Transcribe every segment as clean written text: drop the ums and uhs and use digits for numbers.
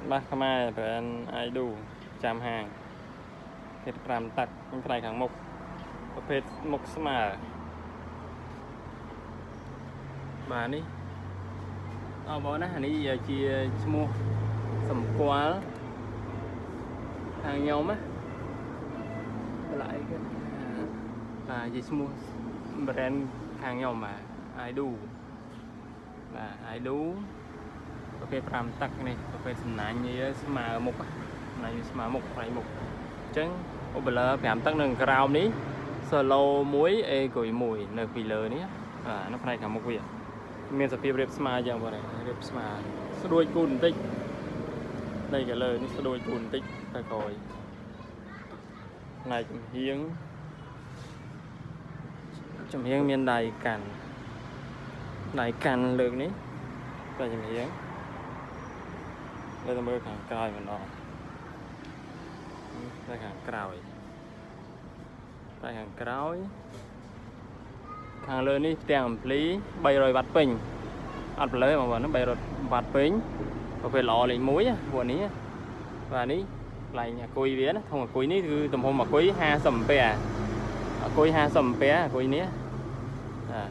បាសខ្មែរ brand iDo ចាំហាងភេទ5ទឹកផ្នែកខាងមុខប្រភេទមុខស្មើបាទនេះអបងណាអានេះជាឈ្មោះសម្គាល់ខាងខ្ញុំណាបន្លាយគេបាទជាឈ្មោះ brand ខាងខ្ញុំបាទ iDo បាទ iDo ប្រភេទ5ទឹកនេះប្រភេទសំណាញ់វាស្មើមុខសំណាញ់វាស្មើមុខផ្នែកមុខអញ្ចឹង over 5ទឹកនៅក្រោមនេះ solo 1 aigu 1នៅពីលើនេះបាទនៅផ្នែកខាងមុខវាមានសភាពរៀបស្មើយ៉ាងបងរៀបស្មើស្ដួយគូនបន្តិចនៃកលើនេះស្ដួយគូនបន្តិចទៅក្រោយផ្នែកចំហៀងចំហៀងមានដៃកាន់ដៃកាន់លើកនេះផ្នែកចំហៀងលើទៅមើលខាងក្រោយម្ដងផ្នែកខាងក្រោយផ្នែកខាងក្រោយខាងលើនេះផ្ទាំងអំភ្លី300វ៉ាត់ពេញអត់ប្រលើបងប្អូន300វ៉ាត់ពេញប្រភេទល្អលេខ1ពួកនេះបាទនេះកន្លែងអាគុយវាណាធុងអាគុយនេះគឺទំហំអាគុយ50អំពែអាគុយ50អំពែអាគុយនេះបាទ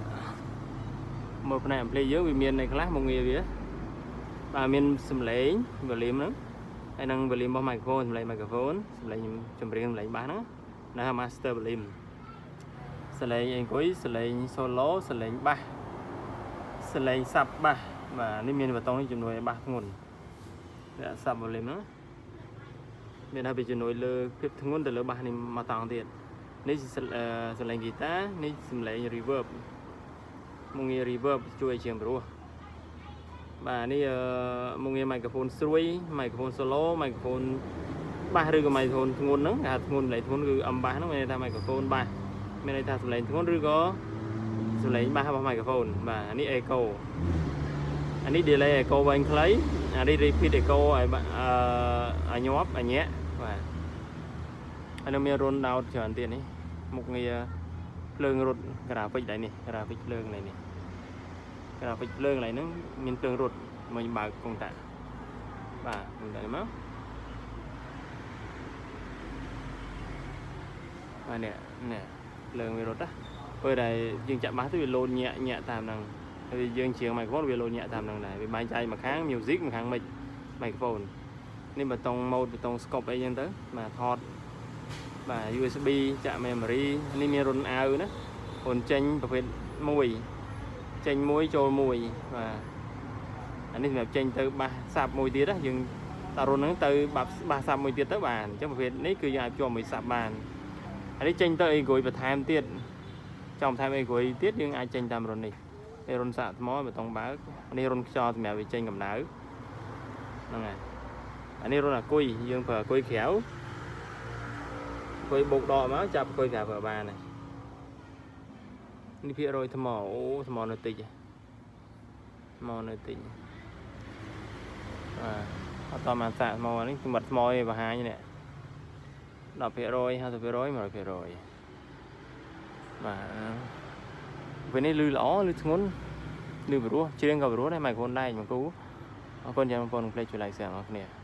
មើលផ្នែកអំភ្លីយើងវាមាននៅខ្លះមុខងារវាបាទមានសំឡេង volume ហ្នឹងហើយនឹង volume របស់ microphone សំឡេង microphone សំឡេងចម្រៀងសំឡេងបាសហ្នឹងណា master volume សំឡេងអង្គុយសំឡេង solo សំឡេងបាសសំឡេង sub bass បាទនេះមានប៊ូតុងនេះជំនួយឲ្យបាសធ្ងន់វា sub volume ហ្នឹងមានថាវាជំនួយលើភាពធ្ងន់ទៅលើបាសនេះមកតង់ទៀតនេះសំឡេងហ្គីតានេះសំឡេង reverb មុខងារ reverb ជួយឲ្យជាងព្រោះបាទនេះមុខងារ microphone ស្រួយ microphone solo microphone បាសឬក៏ microphone ធ្ងន់ហ្នឹងគេហៅធ្ងន់សំឡេងធ្ងន់គឺ M bass ហ្នឹងមានន័យថា microphone បាសមានន័យថាសំឡេងធ្ងន់ឬក៏សំឡេងបាសរបស់ microphone បាទអានេះ echo អានេះ delay echo វែងខ្លីអានេះ repeat echo ឲ្យឲ្យញាប់ឲ្យញាក់បាទហើយនៅមានរុនដោតច្រើនទៀតនេះមុខងារភ្លើងរត់ graphic ដែរនេះ graphic ភ្លើងនេះនេះ graphic ភ្លើងកន្លែងហ្នឹងមានភ្លើងរត់មកបើកកុងតាក់បាទកុងតាក់នេះមកបាទនេះនេះភ្លើងវារត់ណាពេលដែលយើងចាក់បាសទៅវាលោតញាក់ញាក់តាមហ្នឹងហើយយើងច្រៀង microphone វាលោតញាក់តាមហ្នឹងដែរវាបែងចែកមួយខាង music មួយខាង mic microphone នេះប៊ូតុង mode ប៊ូតុង scope អីចឹងទៅបាទថតបាទ USB ចាក់ memory នេះមានរុនអាវណារុនចេញប្រភេទមួយចេញមួយចូលមួយបាទអានេះសម្រាប់ចេញទៅបាស sub មួយទៀតណាយើងតារុនហ្នឹងទៅបាសបាស sub មួយទៀតទៅបានអញ្ចឹងប្រភេទនេះគឺយើងអាចភ្ជាប់មួយ sub បានអានេះចេញទៅអីក្រួយបន្ថែមទៀតចង់បន្ថែមអីក្រួយទៀតយើងអាចចេញតាមរុននេះនេះរុនសាកថ្មប៊ូតុងបើកនេះរុនខ្យល់សម្រាប់វាចេញកម្ដៅហ្នឹងហើយអានេះរុនអាគុយយើងប្រើអាគុយក្រៅគុយបុកដកមកចាប់អាគុយក្រៅប្រើបានហើយនេះភាគរយថ្មអូថ្មនៅតិចថ្មនៅតិចបាទអត់តបានសាកថ្មនេះកម្រិតថ្មឯងបង្ហាញនេះ10% 50% 100%បាទពេលនេះលឺល្អលឺធ្ងន់លឺព្រោះច្រៀងក៏ព្រោះដែរ microphone ដែរមកគូអរគុណច្រើនបងប្អូនកុំភ្លេចជួយ like share អរគ្នា។